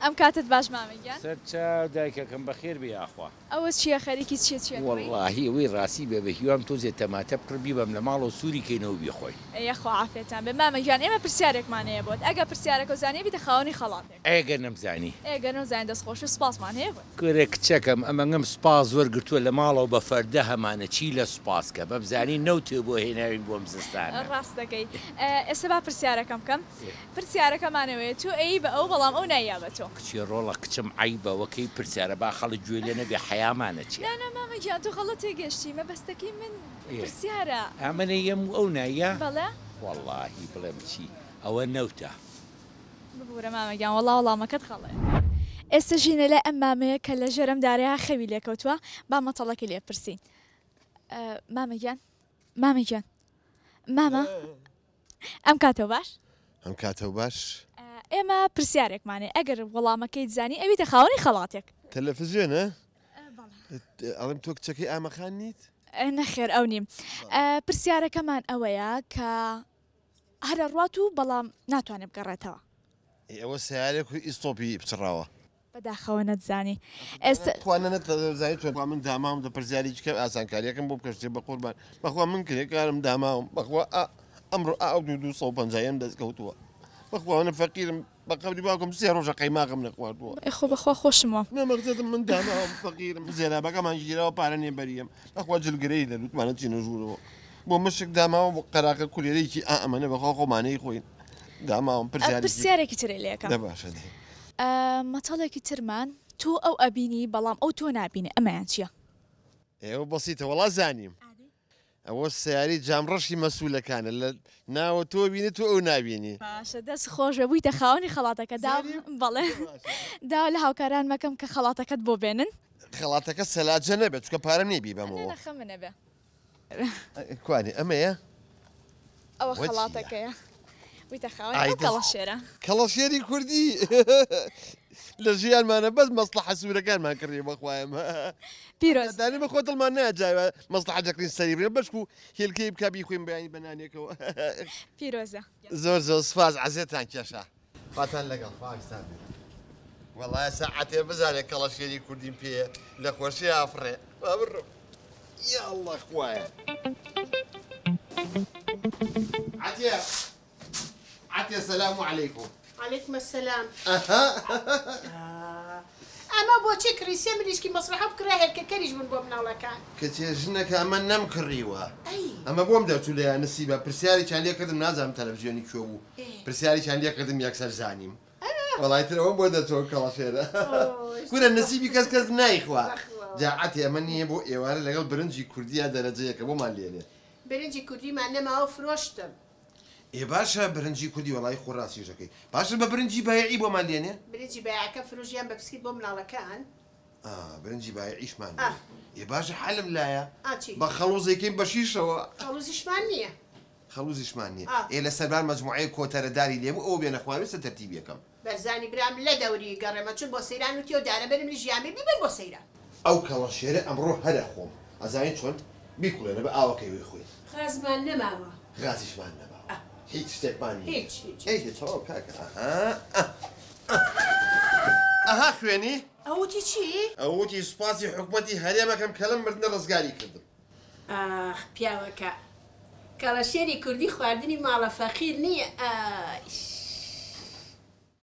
ئەم کاتەت باش مامە گیان. سەرچاو دایکەکەم بەخێر بێی یاخوا. ئەوە چیە خەریکی چیە چیە کڕی؟ وەڵاهی ئەوەی ڕاستی بێ بە هیوام تۆزێ تەماتە بکڕ بیبەم لە ماڵەوە سوری کەینەوە بیخۆین. یەخوا عافیەتان بێ مامە گیان ئێمە پرسیارێکمان هەیە بۆت ئەگەر پرسیارەکەو زانی ئەبیتە خاوەنی خەڵاتێک. ئەی گەر نەمزانی؟ ئێ گەر نەمزانی دەست خۆش و سوپاسمان هەیە بۆت. کورە کچەکەم ئەمەنگەم سوپاس وەرگرتووە لە ماڵەوە بە فەردە هەمانە چی لە سوپاس کە بەمزانی نەوتێ بۆ هێناوین بۆم زستانە. ڕاست دەکەی ئێستا با پرسیارەکەم بکەم پرسیارەکەمان ئەوەیە تۆ ئەیی بە ئەو بەڵام ئەو ناییا بە تۆ. کچێ ڕۆڵە کچم عەیبە وەکەی پرسیارە با خەڵک گوێ لێ نەبێ حەیامان ئەچێ. نا نا مامە گیان تۆ غەڵەت تێگەشتی مەبەستەکەی من پرسیارە. ئا من ئەیەم و ئەو ناییا؟ بەڵێ. وەڵاهی بڵێم چی ئەوە نەوتە. ببورە مامە گیان وەڵا وەڵامەکەت غەڵەیە. ئێستە ژینە لای ئەم مامەیە کە لە ژێر ئەم دارەیا خەوی لێ کەوتووە با مەتەڵەکەی لێ بپرسین مامە گیان مامە گیان مامە ئەم کاتەو باش. ئەم کاتەو باش. ئێمە پرسیارێکمان هەیە ئەگەر وەڵامەکەیت زانی ئەبیتە خاوەنی خەڵاتێک. تەلەفزیۆنە؟ ئەڵێم تۆ کچەکەی ئامەخان نیت؟ نەخێر ئەو نیم. پرسیارەکەمان ئەوەیە کە هەر ئەڕوات و بەڵام ناتوانێت بگەڕێتەوە. ئەی ئەوە سەیارێک و ئیستۆپی پچڕاوە. بەداخەوە نەتزانی ئێستا. تخوا نەتزانی تۆ من داماوم دە پرسیاری چکە ئاسانکاریەکەم بۆ بکە شتێ بەقوربان بەخوا من کرێکارم داماوم بەخوا ئا ئەمڕۆ ئا ئەو دوو 250 یم دەست کەوتووە بەخوا من فەقیرم بە قەبری باوکم سێ ڕۆژە قەیماغم نەخواردووە. ئێ خۆ بەخوا خۆشم وام. نا مەخزەتم من داماوم فەقیرم زێرابەکەمان گیراوە پارە نیە بەریەم بەخوا جلگرەی لە لوتمانە چینە ژوورەوە بۆ مشک داماوە بۆ قەراخە کولێرەیەکی ئا ئەمەنە بەخوا خۆمانەی خۆین داماوم پرسیارێکی پرسیارێکی ترێ لێ ئەکەم. دە باشە دەی. مەتەڵێکی ترمان تۆ ئەو ئەبینی بەڵام ئەو تۆ نابینێ ئەمەیان چیە؟ ئێ ئەوە بەسیتە وەڵا زانیم. ئەوە سەیارەی جام ڕەشی مەسولەکانە لە ناوە تۆ بینی تۆ ئەو نابینی. باشە دەست خۆش بێ بوویتە خاوەنی خەڵاتەکە دا بەڵێ داوا لە هاوکاران مەکەم کە خەڵاتەکەت بۆ بێنن. خەڵاتەکە سەلاجە نەبێت چونکە پارەم نیە بیبەمەوە. نە نە خەمت نەبێ. کوانێ ئەمەیە؟ ئەوە خەڵاتەکەیە بوویتە خاوەنی ئەو کەڵەشێرە. کەڵەشێری کوردی لە ژیانمانە بەس مەسڵەحە سوورەکانمان کڕیوە بەخوایەم. پیرۆز. دانێ بەخۆ دڵمان نایە جارێ مەسڵەحە دەکڕین سەری بڕین بەشکو هێلکەی بکا بیخۆین بەیانی بە نانێکەوە. پیرۆزە. زۆر زۆر سوپاس عەزێتان کێشا. خواتان لەگەڵ خواویستان بێت. وەڵا ئێستا عەتێ بزانێ کەڵەشێری کوردیم پێیە لە خۆشیا ئەفڕێ. با بڕۆم. یا اللە خوایە. عەتێ عەتێ سەلام عەلەیکوم. عەلەیکم السلام. ئەها. ئەمە بۆچی کڕی سێ مریشکی مەسڵەحە بکڕە هێلکەکەریش بوون بۆ مناڵەکان. کچێ ژنەکە ئەمە نەم کڕیوە ئەی. ئەمە بۆم دەرچوو لە یانسیبە پرسیارێکیان لێ کردم نازانم تەلەفزیۆنی کوێ بوو پرسیارێکیان لێ کردم یەکسەر زانیم وەڵای تر ئەوەم بۆ دەرچوو کەڵەشێرە کورە نسیبی کەس کەس نایخوا جا عەتێ ئەمە نییە بۆ ئێوارە لەگەڵ برنجی کوردییا دەرەجەیەکە بۆمان لێنێ. برنجی کوردیمان نەماوە فرۆشتم. ئێ باشە برنجی کوردی وەڵایی خۆ ڕاستیش دەکەی باشە بە برنجی بایعی بۆمان لێنێ؟ برنجی بایعەکە فرۆش یان بە پسکیت بۆ مناڵەکان. ئا برنجی بایعیشمان نیە. ئێ باشە حەلم لایە ئا چی؟ بە خەڵوزێکەین بە شیشەوە. خەڵوزیشمان نیە. خەڵوزیشمان نیە. ئا. ئێ لە سەربان مەجموعەیەک کۆتەرە داری لێبوو ئەوە بێنە خوارێ سەر تەرتیبی ئەکەم. بەرزانی برام لە دەوری گەڕێمە چون بۆ سەیران وتی ئەو دارە بەرم لە ژیان بێ بیبەن بۆ سەیران. ئەو کەڵەشێرە ئەمڕۆ هەر ئەخۆم. ئەزانی چۆن؟ بیکوڵێنە بە ئاوەکەی وەی خۆین. غازمان نەماوە. غازیشمان نەماوە. هیچ شتێکمان نییە. هیچ هیچ. ئەی دە تەواو کاکە ئەها ئە ئە ئەها خوێنی. ئەو وتی چی؟ ئەو وتی سوپاسی حکومەتی هەرێمەکەم کە لەم مردنە ڕزگاری کردم. ئاخ پیاوەکە کەڵەشێری کوردی خواردنی ماڵە فەقیر نییە ئایش.